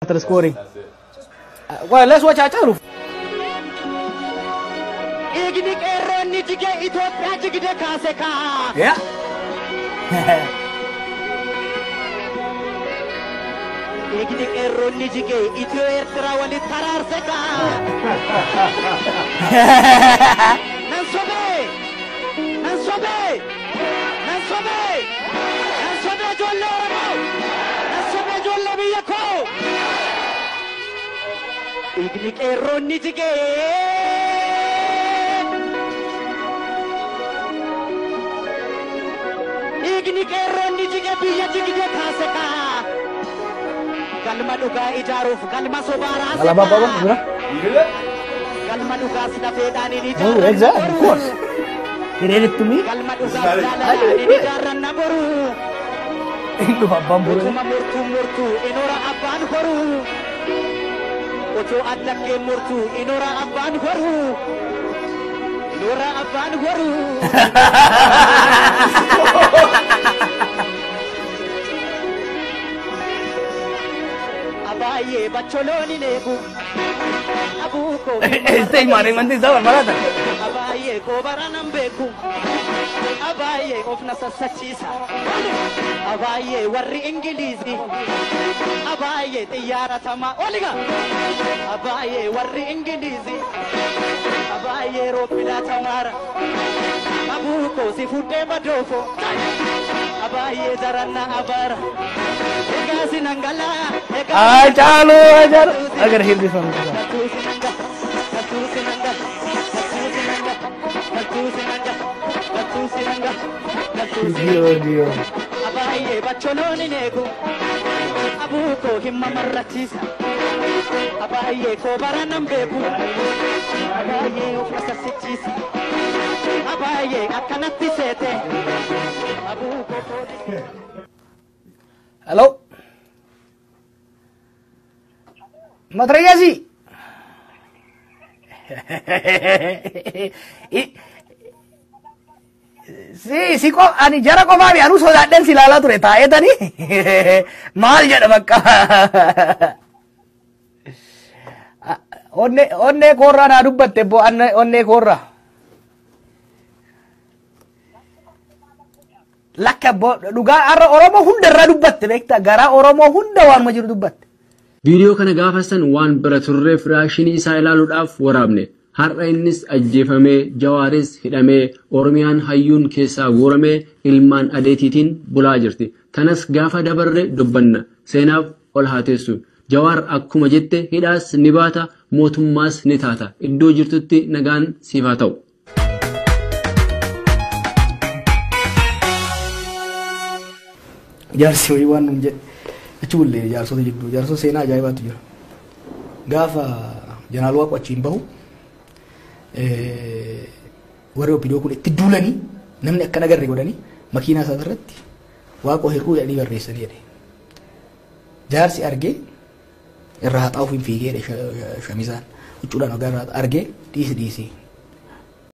After scoring. That's it. Well, let's watch Hachalu. Dhiigni qeerroonni jige Itoophiyaa jigde kaase kaa. Yeah. Dhiigni qeerroonni jige Itiyoo Eertiraa walitti araarse kaa. Nan sobee! Nan sobee! Nan sobee! Nan sobee ijoollee Oromoo! Nan sobee ijoollee biyya koo! Dhiigni qeerroonni jige. Dhiigni qeerroonni jige biyya jigde kaase kaa. Galma dhugaa ijaaruuf galma sobaa raase Alaabaa kaa. Baba, bira? You hear that? Galma dhugaas lafeedhaan hin Oh, ijaarranna exactly, of boru. course. He read it to me. Galma dhugaas jaalalaan hin ijaarranna boru. Dhufa abbaan boruu. Utuma murtuu murtuu inoora abbaan horu. Utuu addaggee murtuu inoora abbaan horu. Inoora abbaan horu. Abaayyee bacholoon hin eegu. Abuukoo Este management isaa barbaadata. Abaayyee koobara nan beeku. Abaayyee of na sassachiisa. Abaayyee warri Ingiliizi. Abaayyee xiyyaara tamaa oliga. Abaayyee warri Ingiliizi. Abaayyee roobbila tamaara. Abuukoo si fuddee madoofo. Abaayyee daranna abaara. Egaa si nangalaa. Hachalu, Hachalu. I gotta hear this one. Dio, Dio. Abaayyee bacholoon hin eegu. Abuukoo hin mamarrachiisa. Abaayyee koobara nan beeku. Abaayyee of na sassichiisa. Abaayyee akkanatti seete. Abuukoo koodhi. Hello. Matrayasi. Si ko ani jara qofaa fi anuu sodaadheen si ilaalaa ture taa'eetanii maal jedha bakka. Onnee onnee koorraa naa dubbatte bo onnee koorraa. Lakka bo dhugaa har'a Oromoo hunda irraa dubbatte beektaa, garaa Oromoo hunda waanuma jiru dubbatte. Viidiyoo kana gaafa san waan bira turreef reakshinii isaa ilaaluudhaaf waraabne. Har'a innis ajjeefamee, Jawaaris hidhamee, Oromiyaan hayyuun keessaa guuramee ilmaan adeetiitiin bulaa jirti. Kanas gaafa dabarre dubbanna. Seenaaf ol haa teessu. Jawaar akkuma jette hidhaas ni baata, mootummaas ni taata. Iddoo jirtutti nagaan siif haa ta'u. Jaarsi wayii waan nuun jedhe achi bullee jaarsota jidduu jaarsota seenaa ajaa'ibaatu jira. Gaafa Jeneraal Waaqoo achiin bahu warri OPDO kun itti duulanii namni akka nagarre godhanii makiinaa isaa irratti Waaqoo hir'uu jedhanii barreessanii jedhe. Jaarsi argee irraa haxaa'uuf hin fiigee jedhe, shamisaan huccuudhaan ogaa irraa argee, dhiisi dhiisi.